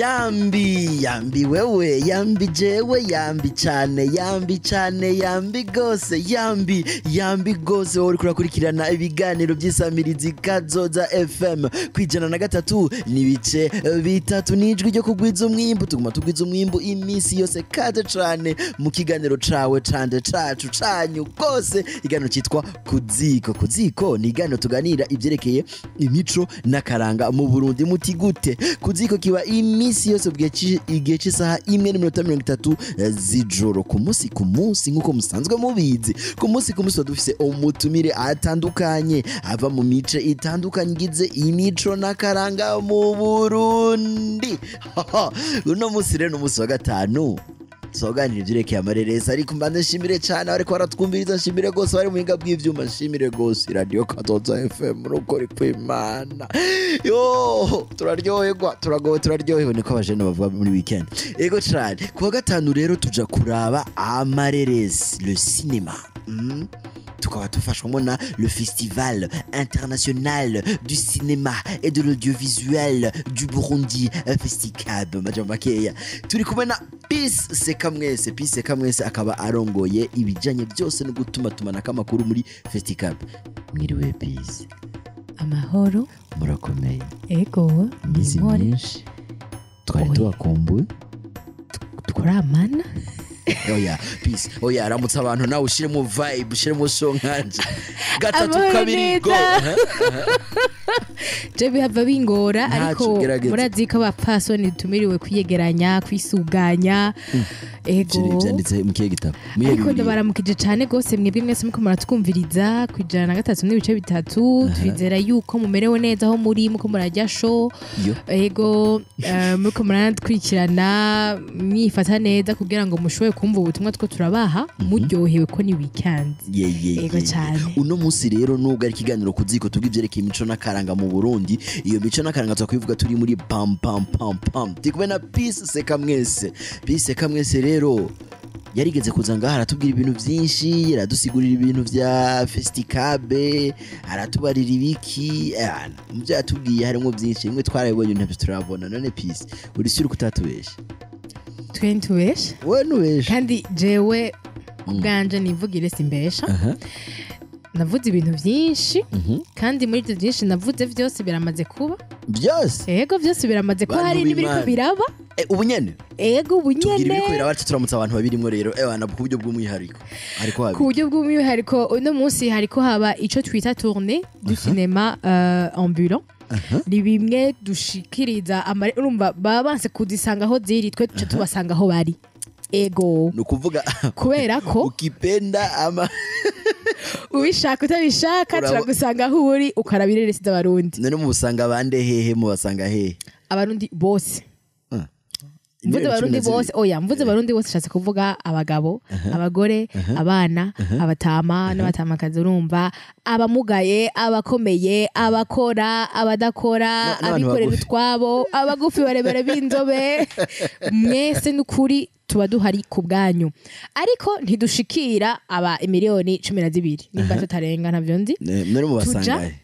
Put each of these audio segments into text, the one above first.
Yambi yambi wewe, yambi jewe, yambi cane, yambi cane, yambi gose, yambi yambi gose. Wowe uriko urakurikirana ibiganiro by'isamirizi Kazoza FM 103.3, n'ijwi ryo kugwiza umwimbu. Tuguma tugwiza umwimbu iminsi yose. Kaze cane mu kiganiro cawe, canje, cacu, canyu gose, ikiganiro citwa Kuziko. Kuziko ni ikiganiro tuganira ivyerekeye imico n'akaranga mu Burundi. Muti gute? Kuziko kiba iminsi yose igihe c'isaha 1:30 z'ijoro, ku munsi ku munsi, nk'uko musanzwe mubizi. Ku munsi ku munsi tuba dufise umutumire atandukanye ava mu mice itandukanye igize imico n'akaranga mu Burundi. Uno munsi rero ni umunsi wa gatanu, tuzoganira ivyerekeye amareresi. Ariko mbanze nshimire cane abariko baratwumviriza, nshimire rwose bari mu buhinga bw'ivyuma, nshimire rwose Radio Kazoza FM. Rukori kw'Imana yo, turaryoherwa, turagowe, turaryohewe, niko abajene bavuga muri weekend. Ego cane, kuwa gatanu rero tuja kuraba amareresi, le cinéma. Tukaba tufashwamo na le Festival international du cinéma et de l'audiovisuel du Burundi, Festicab. Majambo makeya, turi kumwe na Peace Sekamwese. Peace Sekamwese akaba arongoye ibijanye byose no gutuma tumanako amakuru muri Festicab. Mwiriwe, Peace. Amahoro. Murakomeye? Ego. Iminsi Inkore. myinshi twari Oya. tubakumbuye. Turamana. Oya Peace, oya, aramutse abantu nawe ushiremo vibe, ushiremo show nkanje. Gatatu, Amahoro. kabiri, go. Neza. Je bihava bingora. Ntaco, ariko gerageza. Murazi ko abapfasoni dutumiriwe kwiyegeranya, kwisuganya. Ego. Vyanditse mu kihe gitabo? Mu iyihe Ariko Bibiliya? Ndabaramukije cane gose mwebwe mwese muko muratwumviriza ku 103.3. Twizera yuko mumerewe neza aho muri, muko murarya show. Yo. Ego, muriko muranatwikirana mwifata neza kugira ngo mushobore kumva ubutumwa two turabaha muryohewe, ko ni weekend. Ye, ye, Ego ye. cane. Uno munsi rero, nubwo ari ikiganiro Kuziko tuvuga ivyerekeye imico n'akaranga mu Burundi, iyo mico n'akaranga tukabivuga turi muri pam pam pam pam. Turi kumwe na Peace Sekamwese. Peace Sekamwese rero yarigeze kuza ngaha, aratubwira ibintu vyinshi, aradusigurira ibintu vya Festicab, aratubarira ibiki. Mu vyo yatubwiye harimo vyinshi, bimwe twarabibonye, ntavyo turabona. None Peace, uri sûr ko utatubeshe? Twe ntitubesha. Wewe ntubeshe. Kandi jewe ubwanje nivugire, simbesha. Navuze ibintu vyinshi, kandi muri ivyo vyinshi navuze vyose biramaze kuba. Byose? Ego, vyose biramaze kuba. Bantu Hari n'ibiriko b'Imana. biraba. Ubu nyene? Ego, ubu Tubwira nyene. ibiriko biraba, turamutse abantu babirimwo rero, ewana, ku buryo bw'umwihariko ariko Ku habi buryo bw'umwihariko, uno munsi hariko haba ico twita tournée du cinéma ambulant. Ni bimwe dushikiriza urumva baba banse kuzisanga aho ziri, twe duca tubasanga aho bari. Ego. Ni ukuvuga Kubera ko ukipenda ama ubishaka utabishaka, turagusanga aho uri, ukaraba ireresi z'Abarundi. None mubusanga bande hehe? Mubasanga hehe? Abarundi bose. Mvuze Miliyoni cumi Abarundi na zibiri. bose, oya, mvuze Abarundi bose nshatse kuvuga abagabo, abagore, abana, abatama n'abatamakazi, urumva, abamugaye, abakomeye, abakora, abadakora, N'abantu abikorera bagufi. utwabo, abagufi, barebare, b'inzobe, mwese n'ukuri tuba duhari ku bwanyu. Ariko ntidushikira aba 12 miliyoni, nimba tutarenga ntavyo nzi. None mubasanga Tuja he?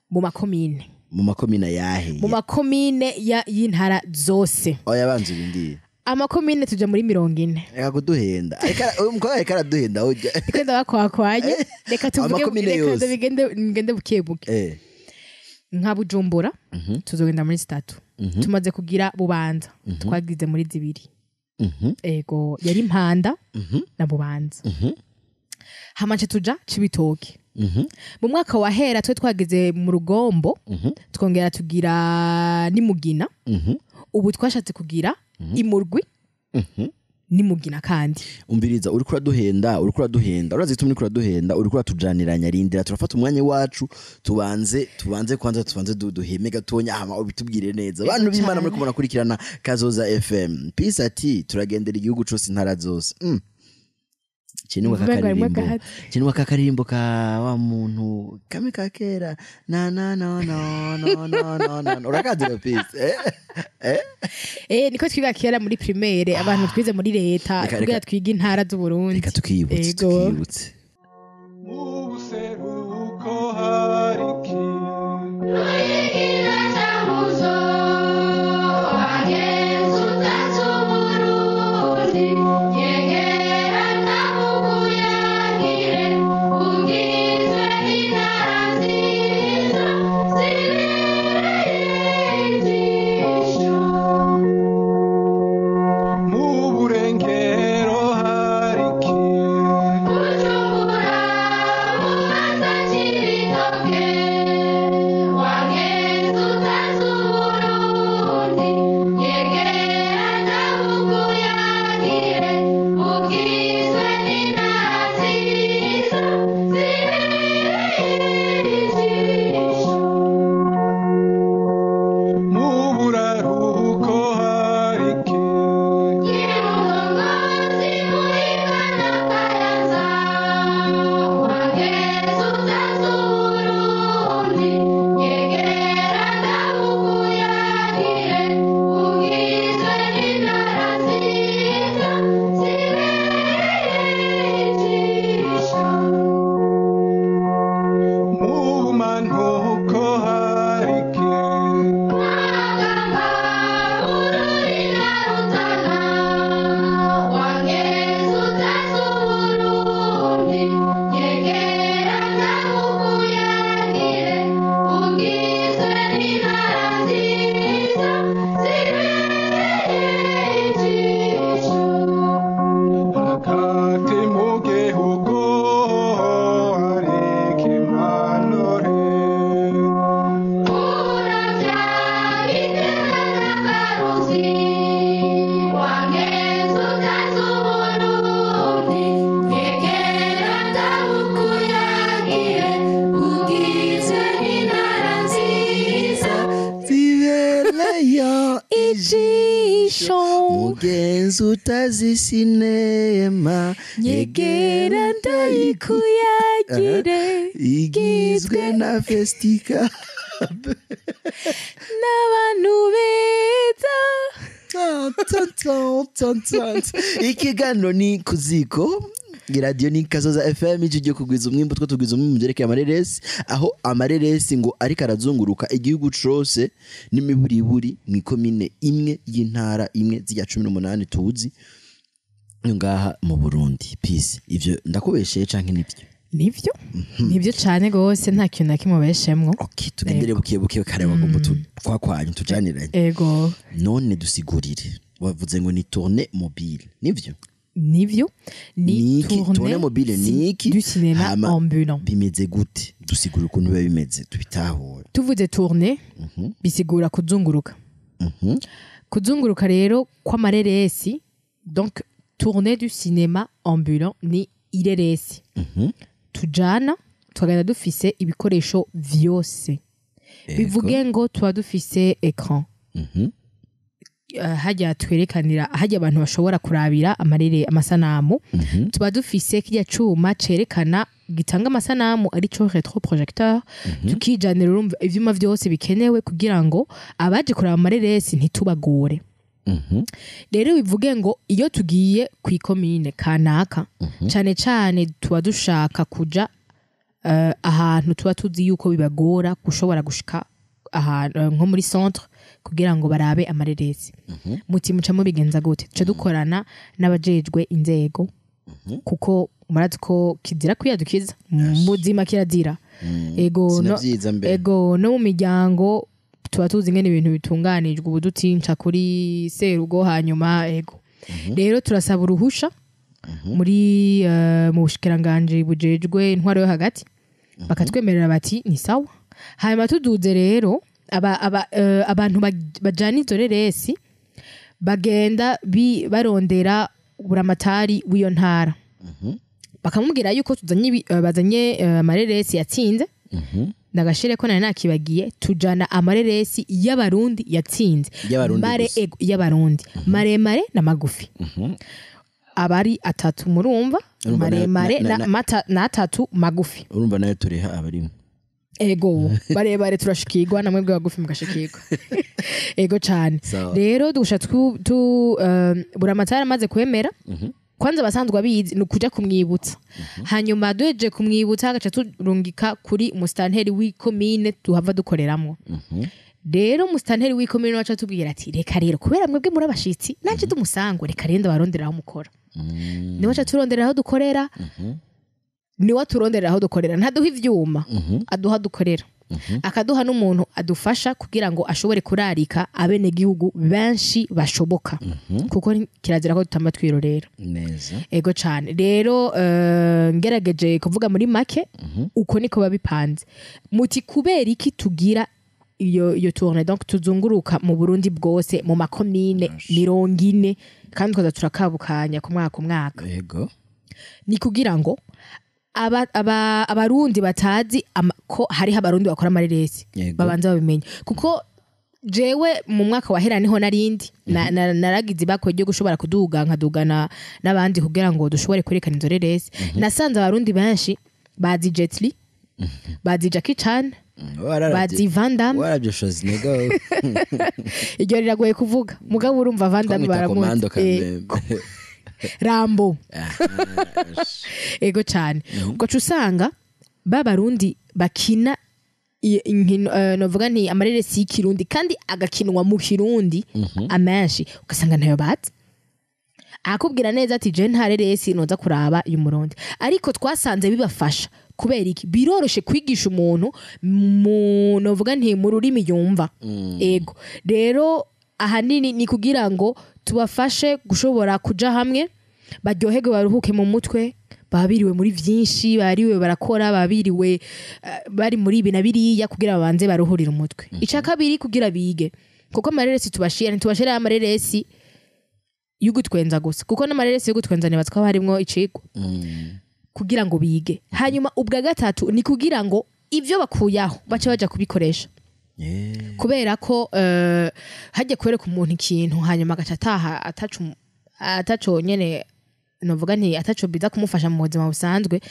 Mu makomine. Mu makomine yahe? Mu makomine y'intara zose. Oya, banza ubindire. Amakomine tuja muri 40. Reka kuduhenda. Uyu mukobwa ariko araduhenda ujya. Reka ndabakwakwanye, reka tuvuge. Amakomine Reka yose. ndabigende, ngende buke buke. Nka Bujumbura tuzogenda muri zitatu. Tumaze kugira Bubanza, twagize muri zibiri. Ego, yari Mpanda na Bubanza. Hamace tuja Cibitoke. Mu mwaka wahera twe twagize mu Rugombo, twongera tugira n'Imugina. Ubu twashatse kugira Imurwi n'Imugina kandi. Umviriza, uriko uraduhenda, uriko uraduhenda, urazi ituma uriko uraduhenda, uriko uratujaniranya. Rindira, turafata umwanya wacu, tubanze kwanza tubanze duheme gatonya, hama ubitubwire neza. Bantu b'Imana, Cane. muri kubona kurikirana Kazoza FM, Peace ati turagendera igihugu cose, intara zose. Kinwa Umengo harimwo kakaririmbo agahati. Kinwa kakaririmbo ka wa muntu kame ka kera, na na no no no no no no, urakazi ga Peace, eh eh. Niko twiga kera muri primaire, abantu twize muri leta, kugira twige intara z'Uburundi. Reka tukiyibutse. Ego. Tukiyibutse. Mu buseruko hari iki? Ruyigira Cankuzo bagenzi. Mugenzi utazi sinema, nyegera ndayikuyagire, igizwe na Festicab n'abantu beza. Ikiganiro ni Kuziko, iradiyo ni Kazoza FM, ijwi ryo kugwiza umwimbu. Two tugwiza umwimbu byerekeye amareresi, aho amareresi ngo ariko arazunguruka igihugu cose n'imiburiburi mu ikomine imwe y'intara imwe z'irya 18 tuzi ngaha mu Burundi. Peace, ivyo ndakubesheye canke nivyo? Nivyo, nivyo cane gose, nta kintu na kimwe ubeshemwo. Okay, tugendere buke buke, kare bagomba twakwanya tujaniranye. Ego. None dusigurire, wavuze ngo ni tournée mobile, nivyo? Nivyo, ni Niki tournée mobile niki du cinéma Hama ambulant. Bimeze gute? Dusigure ukuntu biba bimeze tubitahure. Tuvuze tournée, bisigura kuzunguruka. Kuzunguruka rero kw'amareresi, donc tournée du cinéma ambulant ni ireresi tujana, tukagenda dufise ibikoresho vyose. Bivuge ngo tuba dufise écran, hajya twerekanira, hajya abantu bashobora kurabira amarere, amasanamu. Tuba dufise kirya cuma cerekana, gitanga amasanamu, arico rétroprojecteur. Tukijanira, urumva, ivyuma vyose bikenewe kugira ngo abaje kuraba amareresi ntitubagore. Rero bivuge ngo iyo tugiye ku ikomine kanaka, cane cane tuba dushaka kuja ahantu tuba tuzi yuko bibagora gushobora gushika ahantu, nko muri centre, kugira ngo barabe amareresi. Muti muca mubigenza gute? Tuca dukorana n'abajejwe inzego, kuko murazi ko kizira kwiyadukiza mu buzima, kirazira. Ego, no, Sinavyiza mbere. Ego, no mu miryango tuba tuzi ingene ibintu bitunganijwe, ubu dutinca kuri serugo. Hanyuma ego rero turasaba uruhusha muri mu bushikiranganji bujejwe intwaro yo hagati, bakatwemerera bati ni sawa. Hanyuma tuduze rero abantu bajana izo reresi bagenda barondera buramatari w'iyo ntara, bakamubwira yuko tuzanye bazanye amareresi yatsinze. Ndagashire ko nari nakibagiye, tujana amareresi y'Abarundi yatsinze. Y'Abarundi Mare gusa. Ego, y'Abarundi, maremare na magufi, abari atatu, murumva. Urumva Maremare na atatu magufi. Urumva nayo turiha abarimo. Ego, barebare turashikirwa, namwe bw'abagufi mugashikirwa. Ego cane. Sawa. Rero dusha tu buramatari amaze kwemera, kwanza abasanzwe abizi, ni ukuja kumwibutsa. Hanyuma duhejeje kumwibutsa, agaca turungika kuri musitanteri w'ikomine tuhava dukoreramwo. Rero musitanteri w'ikomine wacu atubwira ati: "Reka rero, kubera mwebwe muri abashitsi nanje dumusangwe, reka rero ndabarondera aho mukora." Niwe aca turondera aho dukorera, niwe aturonderera aho dukorera. Ntaduha ivyuma, aduha dukorera, akaduha n'umuntu adufasha kugira ngo ashobore kurarika abenegihugu benshi bashoboka, kuko kirazira ko tutamba twirorera. Neza. Ego cane. Rero ngerageje kuvuga muri make, uko niko babipanze. Muti kubera iki tugira iyo tournée, donc tuzunguruka mu Burundi bwose mu makomine 40, kandi tukaza turakabukanya ku mwaka ku mwaka? Ni kugira ngo Abarundi batazi ko hariho Abarundi bakora amareresi babanza babimenye, kuko jewe mu mwaka wahera niho narindi naragize ibakwe ryo gushobora kuduga, nkadugana n'abandi kugira ngo dushobore kwerekana izo reresi. Nasanze Abarundi benshi bazi Jet Li, bazi Jackie Chan, bazi Van Damme. Warabye Schwarzenegger? Iryo riragoye kuvuga, mugabo urumva Van Damme Twamwita baramuzi. Commando. Kamembe. Rambo. Ego cyane. Ugaca usanga ba Barundi bakina inkino, novuga nti amareresi y'ikirundi, kandi agakinwa mu Kirundi amenshi, ugasanga ntayo bazi. Akubwira neza ati: "Je nta reresi noza kuraba y'Umurundi." Ariko twasanze bibafasha. Kubera iki? Biroroshe kwigisha umuntu mu, novuga nti, mu rurimi yumva. Ego rero, ahanini ni kugira ngo tubafashe gushobora kuja hamwe, baryoherwe, baruhuke mu mutwe. Baba biriwe muri vyinshi, bariwe barakora, baba biriwe bari muri ibi na biriya, kugira babanze baruhurire umutwe. Ica kabiri, kugira bige, kuko amareresi tubashira, ntitubashira amareresi y'ugutwenza gusa, kuko n'amareresi y'ugutwenza nibaza ko haba harimwo icigwa, kugira ngo bige. Hanyuma ubwa gatatu ni kugira ngo ivyo bakuyaho bace baja kubikoresha. Kubera ko hajya kwereka umuntu ikintu hanyuma agaca ataha ataco nyene, novuga nti ataco biza kumufasha mu buzima busanzwe,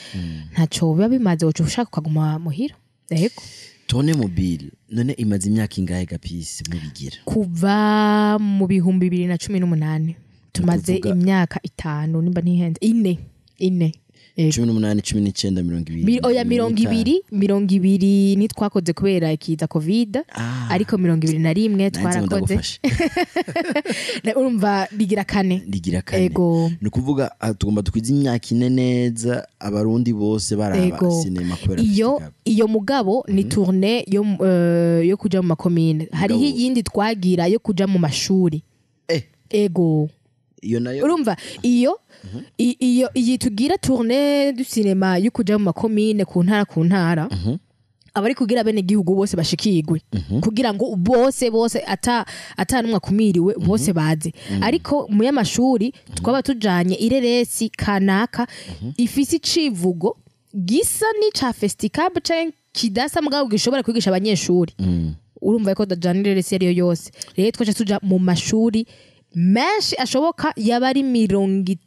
ntaco biba bimaze, uca ushaka ukaguma muhira. Yego. Tournée mobile none imaze imyaka ingahe gapisi mubigira? Kuva mu 2018, tumaze imyaka 5 nimba ntihenze, ine. 18, 19, 20. Oya, 20 ntitwakoze kubera ikiza Covid, ariko 21 twarakoze. Urumva bigira kane. Rigira kane. Ni ukuvuga tugomba dukwiza imyaka 4 neza abarundi bose baraba sinema kubera iyo mugabo ni tournée yo kuja mu makomine. Hariho iyindi twagira yo kuja mu mashuri. Ego. Iyo nayo urumva iyo iyo iyi tugira tournée du cinéma yo kuja mu makomine ku ntara abari kugira bene gihugu bose bashikirwe, kugira ngo bose ata numwe akumiriwe, bose baze. Ariko mu y'amashuri twaba tujanye ireresi kanaka ifisi icivugo gisa n'ica Festicab canke kidasa mugabo gishobora kwigisha abanyeshuri. Urumva ko dajana ireresi ariyo yose. Rero twaje tuja mu mashuri menshi ashoboka, yaba ari 100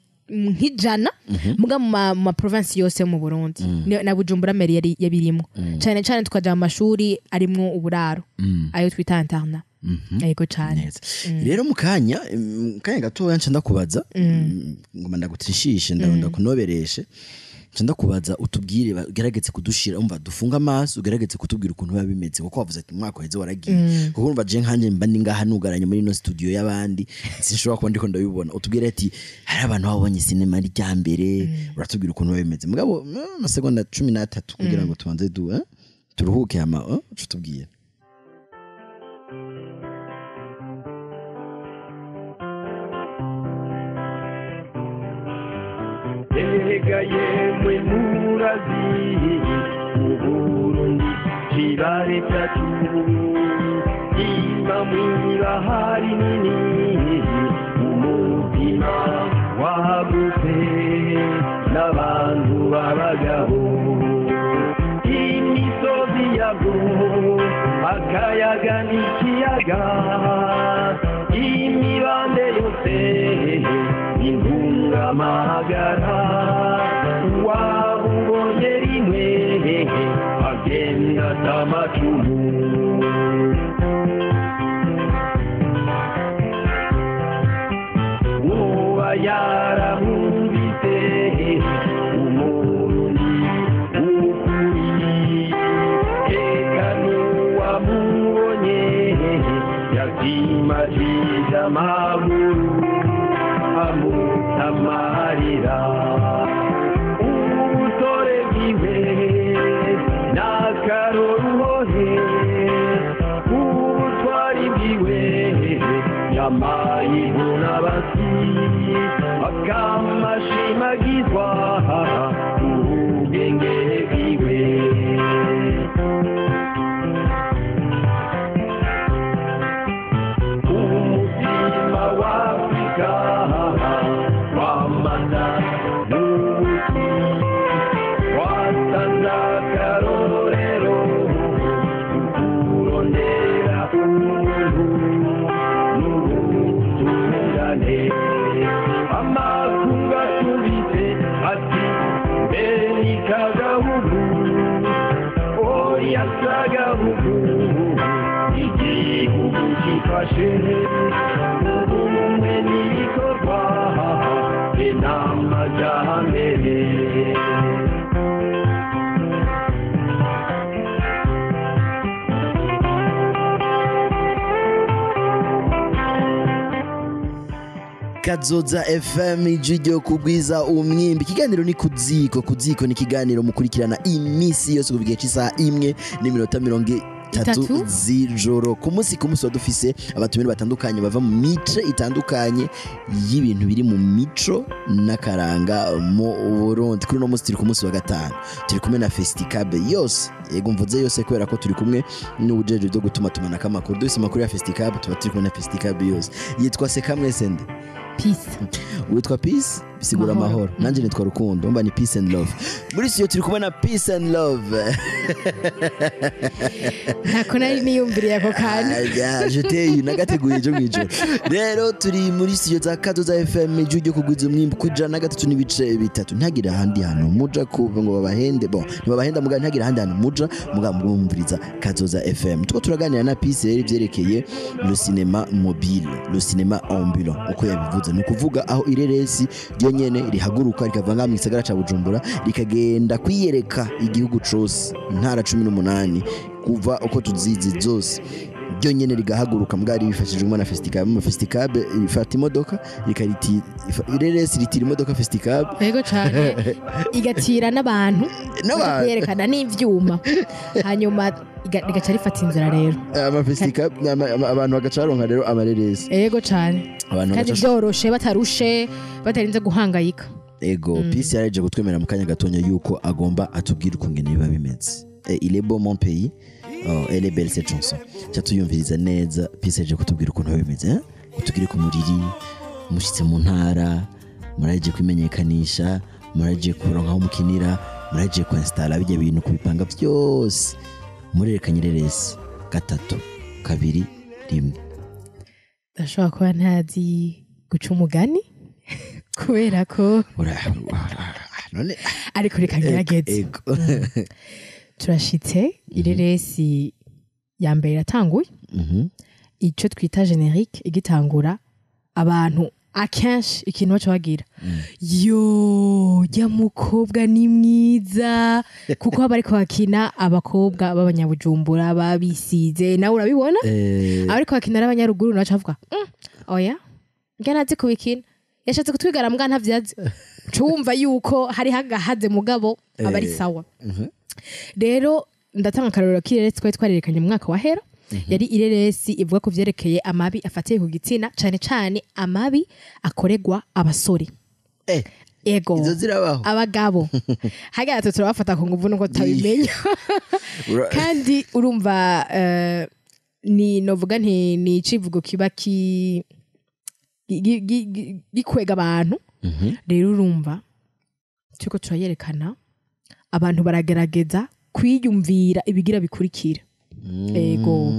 muga mu ma province yose mu Burundi, na Bujumbura meri yari yabirimo. Cyane cyane tukaja mu mashuri arimwo uburaro, ayo twita internat. Yego cyane. Rero mu kanya gatoya nca ndakubaza, ngoma ndagutishishe, ndakunobereshe, nca ndakubaza utubwire, ugerageze kudushira, umva dufunga amaso, ugerageze kutubwira ukuntu biba bimeze, kuko wavuze ati umwaka uheze waragiye, kuko urumva je nkanje mba ndi ngaha nugaranye muri ino studio y'abandi, sinshobora kuba ndiko ndabibona. Utubwire ati hari abantu babonye sinema rya mbere, uratubwira ukuntu biba bimeze mugabo amasegonda 13 kugira ngo tubanze turuhuke hama utubwire. Erega yemwe murazi Uburundi kibare cyacu, ima mw'ibahari nini, umutima wagutse n'abantu b'abagabo, imisozi yabwo akayaga n'ikiyaga, imibande yose intungamagara, wabubonye rimwe agenda atamacumu. Uba yaramwumvise Umurundi w'ukuri, eka n'uwamubonye yakimajije amaguru amutamarira. Ubutore bwiwe n'akaroruhore, ubutwari bwiwe yamaye inkunabasi, akamashimagizwa ubwenge bwiwe. Umutima wa Afrika wamata n'ubuki, wasanze akarorero kurondera ubuntu n'ubutungane. Amakungu atubise ati mbe ni kagahugu, oya sagahugu, igihugu gifashe ubumwe n'ibikorwa be n'amajyambere. Kazoza FM, ijwi ryo kugwiza umwimbi. Ikiganiro ni Kuziko. Kuziko ni ikiganiro mukurikirana imisi yose kuva igihe c'isaha 1:30 z'ijoro. Ku munsi wa dufise abatumire batandukanye bava mu mice itandukanye y'ibintu biri mu mico n'akaranga mu Burundi. Kuri uno munsi turi ku munsi wa gatanu, turi kumwe na Festicab yose. Yego mvuze yose kubera ko turi kumwe n'ubujeje byo gutuma tumanaka amakuru. Dufise amakuru ya Festicab, tuba turi kumwe na Festicab yose. Yitwa Sekamwesende Peace. Witwa Peace? Bisigura amahoro. Nanje nitwa Rukundo, mba ni Peace and Love. Muri studio turi kumwe na Peace and Love. Ntako nari niyumviriye ako kantu. Je nagateguye ejo mwijoro. Rero turi muri studio za Kazoza FM, ijwi ryo kugwiza umwimbu ku 103.3. Ntagira ahandi hantu muja kuva ngo babahende, bon ntibabahenda muga, ntagira ahandi hantu muja muga mwumviriza Kazoza FM. Tuko turaganira na Peace rero ivyerekeye le cinéma mobile, le cinéma ambulant uko yabivuze. Ni ukuvuga aho ireresi ryo nyene rihaguruka rikava ngaha mu gisagara ca Bujumbura rikagenda kwiyereka igihugu cose, intara 18 kuva uko tuzizi zose, ryo nyene rigahaguruka mbwari bifashijwe na Festicab. Mu Festicab ifata imodoka rikariti, ireresi ritira imodoka Festicab. Yego cane, igatira n'abantu kwerekana n'ivyuma, hanyuma igaca rifata inzira rero. Ama Festicab abantu bagacaronka rero amareresi. Yego cane, kandi byoroshe, batarushe, batarinze guhangayika. Ego. Peace yaraje kutwemera mu kanya gatonya yuko agomba atubwira ukungene biba bimeze. Il est beau mon pays. Oh, elle est belle cette chanson. Cyatuyumviriza neza. Peace yaje kutubwira ukuntu biba bimeze, eh? Kutubwira ku muriri mushitse mu ntara, muraje kwimenyekanisha, muraje kuronka aho mukinira, muraje kuinstalla bijya bintu kubipanga byose. Murerekanye reresi 3 2 1. Ndashobora kuba ntazi guca umugani kubera ko none ariko reka ngerageze. Turashitse, ireresi ya mbere iratanguye. Icyo twita générique igitangura, abantu akenshi ikintu baca bagira yo jya mukobwa ni mwiza, kuko haba ariko bakina abakobwa b'abanyabujumbura babisize, nawe urabibona. Ariko bakina n'abanyaruguru nawe bavuga oya njye ntazi kubikina, yashatse kutwigara mbwa ntavyazi. Cumva yuko hari hagahaze mugabo aba ari sawa. Rero ndatanga akarorero k'ireresi twari twarerekanye mu mwaka wa hera. Yari ireresi ivuga ku vyerekeye amabi afatiye ku gitsina, cane cane amabi akoregwa abasore. Ego. Izo zirabaho. Abagabo. Hagati turabafata ku nguvu nuko tutabimenya. Kandi urumva ni novuga nti ni icivugo kiba ki gikwega abantu. Rero urumva turiko turayerekana abantu baragerageza kwiyumvira ibigira bikurikira. Ego.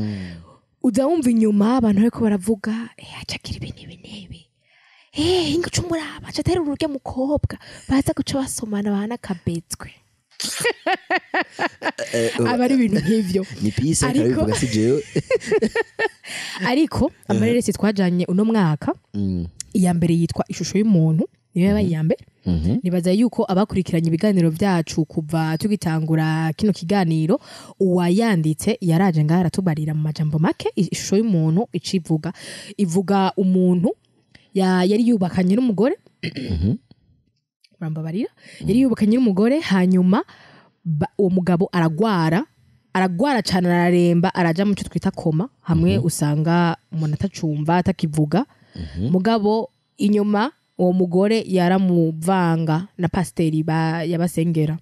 Uza wumva inyuma abantu bariko baravuga acagira ibi n'ibi n'ibi. Ingo cumuraba aca atera ururya mukobwa baza guca basomana bahana kabetswe. Aba ari ibintu nk'ivyo. Ni Peace akabivuga si jewe. Ariko amareresi twajanye uno mwaka, iya mbere yitwa ishusho y'umuntu, niyo yabaye iya mbere. Nibaza yuko abakurikiranye ibiganiro byacu kuva tugitangura kino kiganiro, uwayanditse yaraje ngaha aratubarira mu majambo make ishusho y'umuntu icivuga. Ivuga umuntu yari yubakanye n'umugore. Murambabarira. Yari yubakanye n'umugore, hanyuma uwo mugabo aragwara cyane, araremba, araja mu cyo twita koma, hamwe usanga umuntu atacumva atakivuga. Mugabo inyuma uwo mugore yaramuvanga na pasteri yabasengera,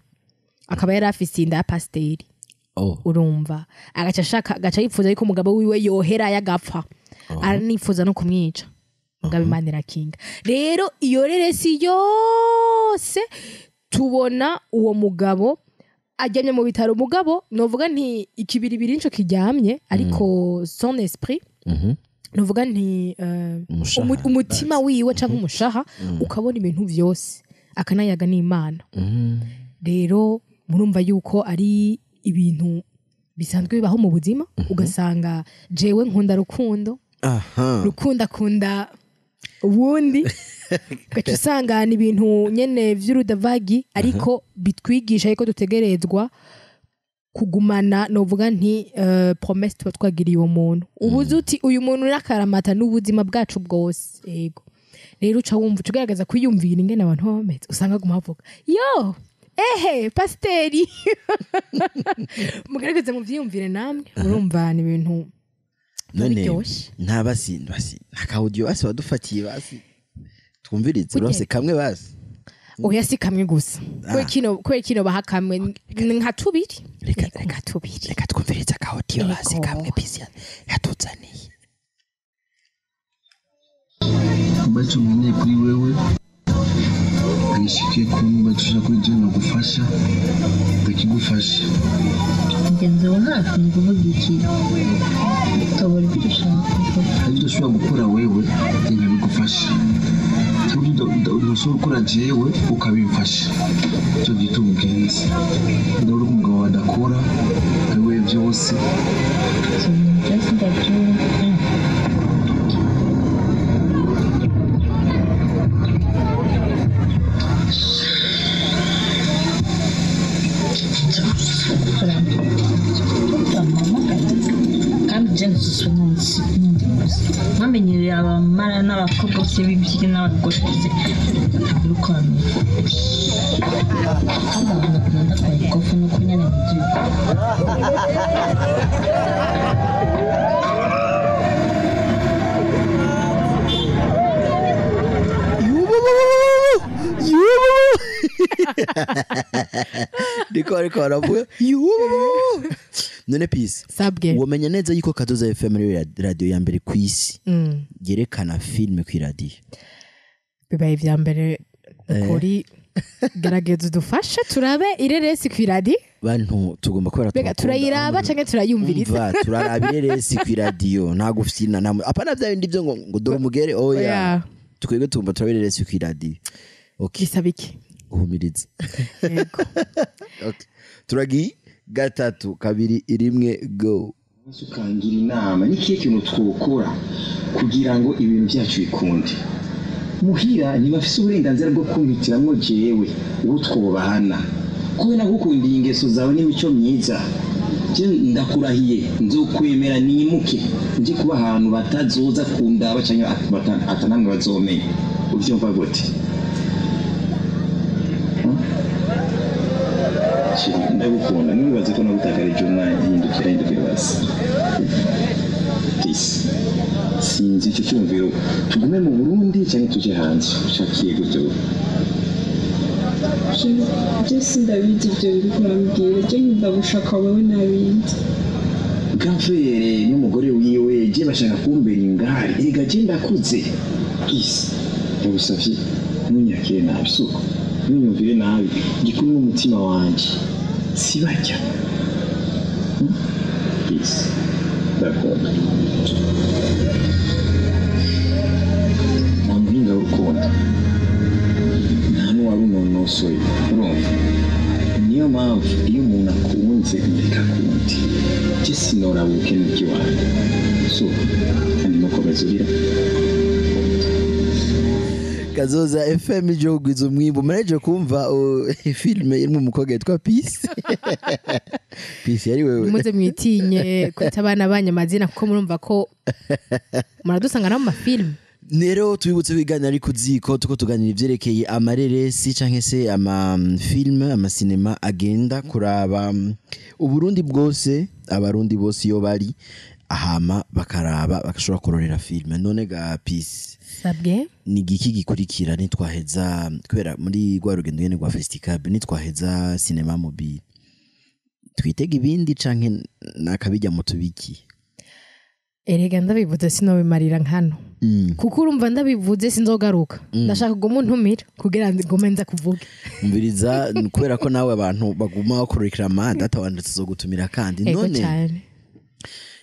akaba yari afise inda ya pasteri. Urumva agaca ashaka, agaca yifuza yuko umugabo wiwe yohera yagapfa, aranifuza no kumwica. Mugabo Imana irakinga. Rero iyo reresi yose tubona uwo mugabo ajyanye mu bitaro. Mugabo novuga nti ikibiribiri nico kiryamye, ariko son esprit, novuga nti umutima wiwe canke umushaha ukabona ibintu vyose, akanayaga n'Imana. Rero murumva yuko ari ibintu bisanzwe bibaho mu buzima, ugasanga jewe nkunda Rukundo, Rukundo akunda ubundi, ugaca usanga ni ibintu nyene vy'urudavagi, ariko bitwigisha yuko dutegerezwa kugumana novuga nti promesse tuba twagiriye uwo muntu. Ubuze uti uyu muntu n'akaramata n'ubuzima bwacu bwose. Yego. Rero uca wumva ugaragaza kwiyumvira ingene abantu baba bameze, usanga aguma avuga yo ehe pasteri. Mugaragaze mu vyiyumvire namwe, murumva ni ibintu none nta basi basi nta basi wadufatiye basi twumvirize urose kamwe basi. Oya si kamwe gusa. Kwe kino baha kamwe nka tubiri. Reka tubiri. Reka twumvirize ka audio basi kamwe Peace yatuzaniye. Ambacho nkeneye kuri wewe Anishikiye kumva dushaka kuri je nagufasha ndakigufasha. Mugenzi wa hafi ni ukuvuga iki? Tobora ibyo ushaka kuvuga. Hari ibyo ushobora gukora wewe njye nkabigufasha, cyangwa ibyo udashobora gukora jewe ukabimfasha. Icyo byita ubugenzi. Ndabona ko umugabo wawe adakora ari we byose. Ibyo bintu byose ndabyumva. Kandi je mwamenyereye abamara n'abakobwa bose b'ibyigi n'abagore bose batagira uko bamera. Kandi abantu bakunda ndatwaye ikofi nuko nyene mu gihugu. Niko ariko baravuga yubu. None Peace, Sabwe. womenya neza yuko Kazoza FM ari radio ya mbere ku isi yerekana filime ku radio. Bibaye ivya mbere ukuri. Gerageza udufashe turabe ireresi ku radio. Bantu tugomba kubera Bega turayiraba canke turayumviriza? Umva, turaraba ireresi ku radio, nta gufyina, nta apana vya bindi byo ngo dore umugere oya. Oya. Twebwe tugomba turaba ireresi ku radio. Okay. Bisaba iki? Guhumiriza. Yego. Okay. Turagiye 3 2 1 go. Ukangira inama n'ikihe kintu twokora kugira ngo ibintu byacu bikunde. Muhira ntibafise uburenganzira bwo kumpitiramwo jewe uwo twobana, kubera nagukundiye ingeso zawe n'imico myiza. Je ndakurahiye nzokwemera nimuke nje kuba ahantu batazoza kundaba canke atanamwe bazomenya. Uvyumva gute? Ndagukunda, ntiwibaze ko nagutakarije umwanya. Hindukira hindukira basi. Peace. Sinzi icyo cyumviro, tugume mu Burundi cyangwa tuje hanze? Ushakiye gute wowe? Je sindabizi ibyo biri kurambwira. Je ndagushaka wowe n'abindi. Gavere n'umugore wiwe je bashaka kumbera ingari. Erega je ndakuze. Peace. Ndagusavye ntunyakire nabi, suko ntunyumvire nabi, gikuru n'umutima wanje sibajya. Peace. Ndakunda. Nta muhinga w'urukundo, nta n'uwarunonosoye, urumva? Niyo mpamvu iyo umuntu akunze mureka akundi. Je sinoraba ubukene bw'iwanjye, so kandi mukomeza urira. Kazoza FM ije kugwiza umwimbu. Muraje kumva filime irimo umukobwa yitwa Peace. Peace yari wewe. Muze mwitinye kwita abana banyu amazina kuko murumva ko muradusanga no mu mafilme. Rero tubibutse kwiganira ari ku ziko, tuko tuganira ivyerekeye amareresi canke se ama filme, amasinema agenda kuraba Uburundi bwose, abarundi bose iyo bari ahama bakaraba bagashobora kurorera filme. None ga Peace, Sabwe. ni igiki gikurikira nitwaheza, kubera muri rwa rugendo nyene rwa Festicab nitwaheza cinema mobile, twitega ibindi canke nakabijya mu tubiki? Erega ndabivuze sinobimarira nkano. Kuko urumva ndabivuze sinzogaruka. Ndashaka kuguma untumira kugira ngo ngume nza kuvuga. Umviriza, kubera ko nawe abantu baguma bakurikira data wanje tuzogutumira kandi. Ego None cane.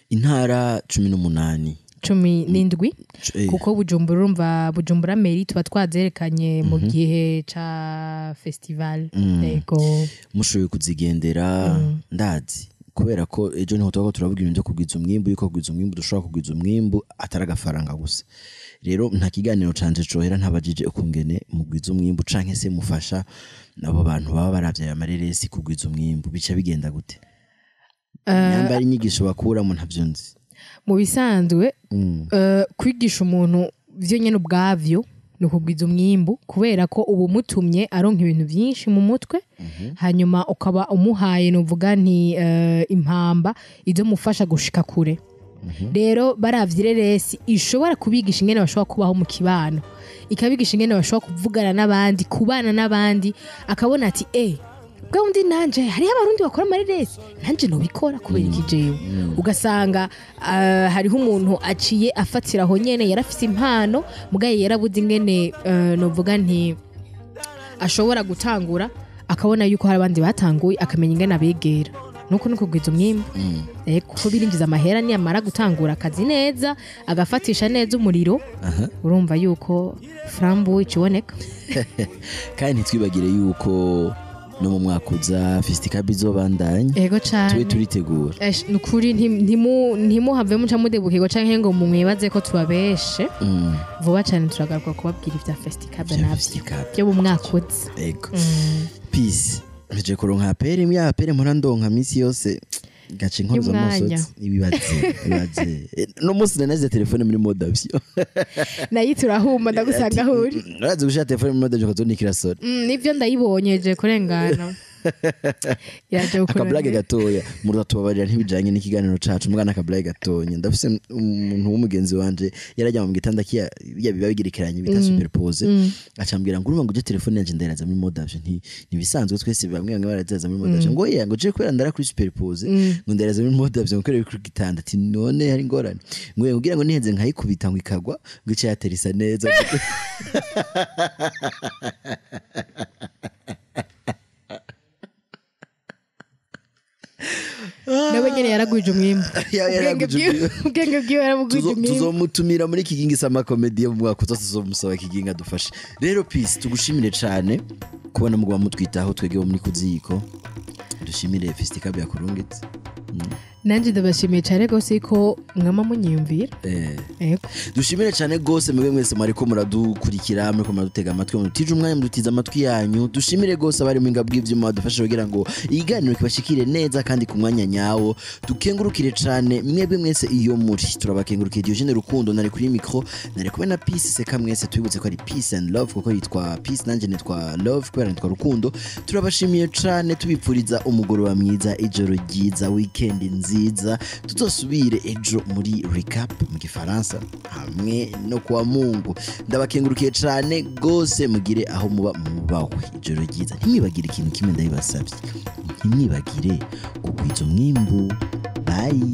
intara 18 17, kuko Bujumbura urumva Bujumbura mairie tuba twazerekanye mu gihe ca festival. Ego. Mushoboye kuzigendera ndazi kubera ko ejo niho tuba turavuga ibintu byo kugwiza umwimbu, yuko kugwiza umwimbu dushobora kugwiza umwimbu atari agafaranga gusa. Rero nta kiganiro canje cohera ntabajije ukungene mugwiza umwimbu canke se mufasha nabo bantu baba baravye aya mareresi kugwiza umwimbu, bica bigenda gute? Nyamba ari inyigisho bakuramo ntavyo nzi. Mu bisanzwe kwigisha umuntu vyo nyene ubwavyo ni ukugwiza umwimbu, kubera ko ubu mutumye aronka ibintu byinshi mu mutwe, hanyuma ukaba umuhaye nuvuga nti impamba izo mufasha gushika kure. Rero baravye ireresi ishobora kubigisha ingene bashobora kubaho mu kibano, ikabigisha ingene bashobora kuvugana n'abandi, kubana n'abandi, akabona ati bwa undi nanje hariho abarundi bakora amareresi nanje nobikora kubera iki jewe. Ugasanga hariho umuntu aciye afatira aho nyene yarafise impano mugaye yarabuze ingene novuga nti Ashobora gutangura akabona yuko hari abandi batanguye, akamenya ingene abegera, nuko no kugwiza umwimbu. Kuko birinjiza amahera, niyamara gutangura akazi neza, agafatisha neza umuriro, urumva yuko frambu ikiboneka. Kandi ntitwibagire yuko no mu mwaka uza Festicab izobandanya. Ego cane. Tube turitegura. Nukuri ntimuhave muca mudebukirwa canke ngo mumwibaze ko tubabeshe. Vuba cane turagaruka kubabwira ivya Festicab navyo byo mu mwaka uza. Ego. Peace. Nje kuronka apere imwe, apere mpora ndonka misi yose gace inkozo Y'umwanya. amasotsi ibibaze no munsi nanaze telefone muri mode avion. Nayo turahuma ndagusanga aho uri. Urazi gushira telefone muri mode avion ukazonikira sore. Nivyo ndayibonye je kurengana yaje Akablage gukurana. Gatoya muratubabarira, ntibijanye n'ikiganiro cacu, mugana akablage gatonya. Ndafise umuntu w'umugenzi wanje yarajya mu gitanda kiya ya biba bigerekeranye bita superpose, acambwira ngo urumva ngo uje telefone yanje ndayiraza muri mode avion, nti ntibisanzwe, twese bamwe bamwe barazaza muri mode avion, ngo yeah, ngo je kubera ndara kuri superpose ngo ndayiraza muri mode avion kubera iri kuri gitanda, ati none hari ingorane, ngo yeah, kugira ngo nihenze nkayikubita ngo ikagwa ngo ice yaterisa neza. Nawe nyene yaragwije umwimbu. Yaragwije umwimbu. Ubwenge bwiwe yarabugwije umwimbu. Tuzomutumira muri Kigingi Summer Comedy yo mu mwaka uza, tuzomusaba Kigingi adufashe. Rero Peace, tugushimire cane kubona muguma mutwitaho twebwe muri Kuziko. Dushimire Festicab yakurungitse. Nanje ndabashimiye cane gose ko mwama munyiyumvira. Ego. Dushimire cyane gose mwebwe mwese mwariko muradukurikira, muriko muradutega amatwi, mutije umwanya, mudutiza amatwi yanyu. Dushimire gose abari mu buhinga bw'ivyuma badufasha kugira ngo ikiganiro kibashikire neza kandi ku mwanya nyawo. Dukengurukire cane mwebwe mwese iyo muri, turabakengurukiye. Diogene Rukundo nari kuri micro, nari kumwe na Peace Seka. Mwese tubibutse ko ari Peace and Love, kuko yitwa Peace nanje nitwa Love kubera nitwa Rukundo. Turabashimiye cane, tubipfuriza umugoroba mwiza, ijoro ryiza, weekend nziza. Tuzosubire ejo muri recap mu gifaransa hamwe no kuwa Mungu. Ndabakengurukiye cane gose, mugire aho muba mubahwe, ijoro ryiza. Ntimwibagire ikintu kimwe, ndabibasabye, ntimwibagire kugwiza umwimbu. Bye.